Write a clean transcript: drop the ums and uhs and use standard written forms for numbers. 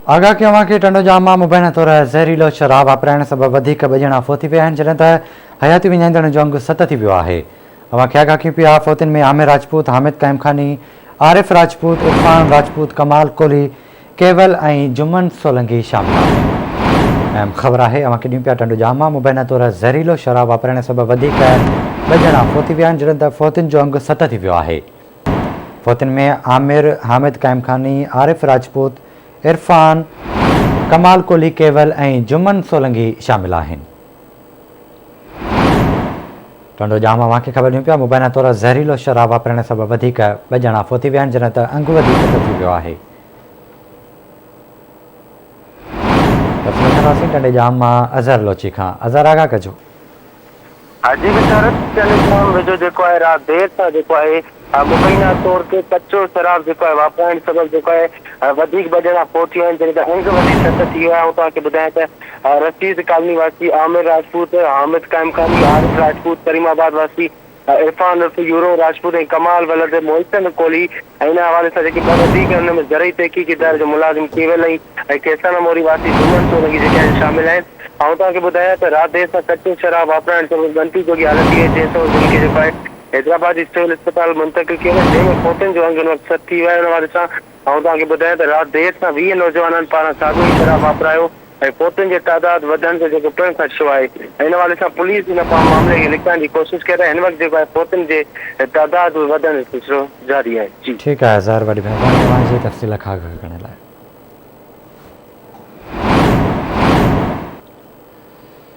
آگاهه ڪيو اوهان کي ٽنڊوڄام مان مبينا طور زهريلو شراب واپرائڻ سبب وڌيڪ ٻه ڄڻا فوت ٿي پيا آهن جڏهن ته حياتي وڃائيندڙن جو انگ ست ٿي ويو آهي اوهان کي آگاهه ڪيون پيا فوتين ۾ عامر راجپوت، حامد قائمخاني، عارف راجپوت، عرفان راجپوت، ڪمال ڪولهي، ڪيول ۽ جمن سولنگي شامل آهن. اهم خبر آهي اوهان کي ڏيون پيا ٽنڊوڄام مان مبينا طور زهريلو شراب واپرائڻ سبب وڌيڪ ٻه ڄڻا فوت ٿي ويا آهن جڏهن ته فوتين جو انگ ست ٿي ويو آهي. فوتين ۾ عامر، حامد قائمخاني، عارف راجپوت، عرفان، ڪمال ڪولهي ڪيول ۽ جمن سولنگي شامل آهن. ٽنڊو ڄام اوهان کي خبر ڏيون پيا مبينا طور زهريلو شراب واپرائڻ سبب وڌيڪ ٻه ڄڻا فوت ٿي ويا آهن جڏهن ته انگ وڌي ست ٿي ويو آهي. تفصيل وٺنداسين ٽنڊي ڄام مان اظهر لوچي کان. اظهر آگاهه ڪجو. حاجي بشارت ٽنڊي ڄام ويجهو جيڪو آهي رات دير سان جيڪو آهي مبينا طور تي ڪچو شراب جيڪو آهي واپرائڻ سبب جيڪو آهي وڌيڪ ٻه ڄڻا فوت ٿي ويا آهن جڏهن ته انگ وڌي ست ٿي ويو آهي آئون توهان کي ٻڌايان ته رشيد ڪالوني واسي عامر راجپوت، حامد قائمخاني، عارف راجپوت، ڪريم آباد واسي عرفان عرف يورو راجپوت ۽ ڪمال ولد محسن ڪولهي ۽ ان حوالي سان جيڪي ٻه وڌيڪ آهن ان ۾ زرعي تحقيقي اداري جو ملازم ڪيول ۽ ۽ کيسانا موري واسي جمن سولنگي جيڪي آهن شامل آهن. آئون توهان کي ٻڌايان ته رات دير سان ڪچو شراب واپرائڻ سبب ڳڻتي جوڳي حالت ٿي وئي جنهن سبب جن کي جيڪو آهي حيدرآباد جي سول اسپتال منتقل ڪيو ويو جنهن ۾ فوتين جو انگ هن وقت ست ٿي ويو آهي ان حوالي سان آئون توهان کي ٻڌايان ته رات دير سان 20 نوجوانن پاران ساڳيو ئي شراب واپرايو ۽ فوتين جي تعداد وڌڻ جو جيڪو پڻ خدشو آهي ۽ ان حوالي سان پوليس ان معاملي کي لڪائڻ جي ڪوشش ڪري رهي آهي هن وقت جيڪو آهي فوتين جي تعداد به وڌڻ جو سلسلو جاري آهي جي. ٺيڪ آهي اظهر وڏي مهرباني اوهان جي تفصيل کان آگاهه ڪرڻ لاء.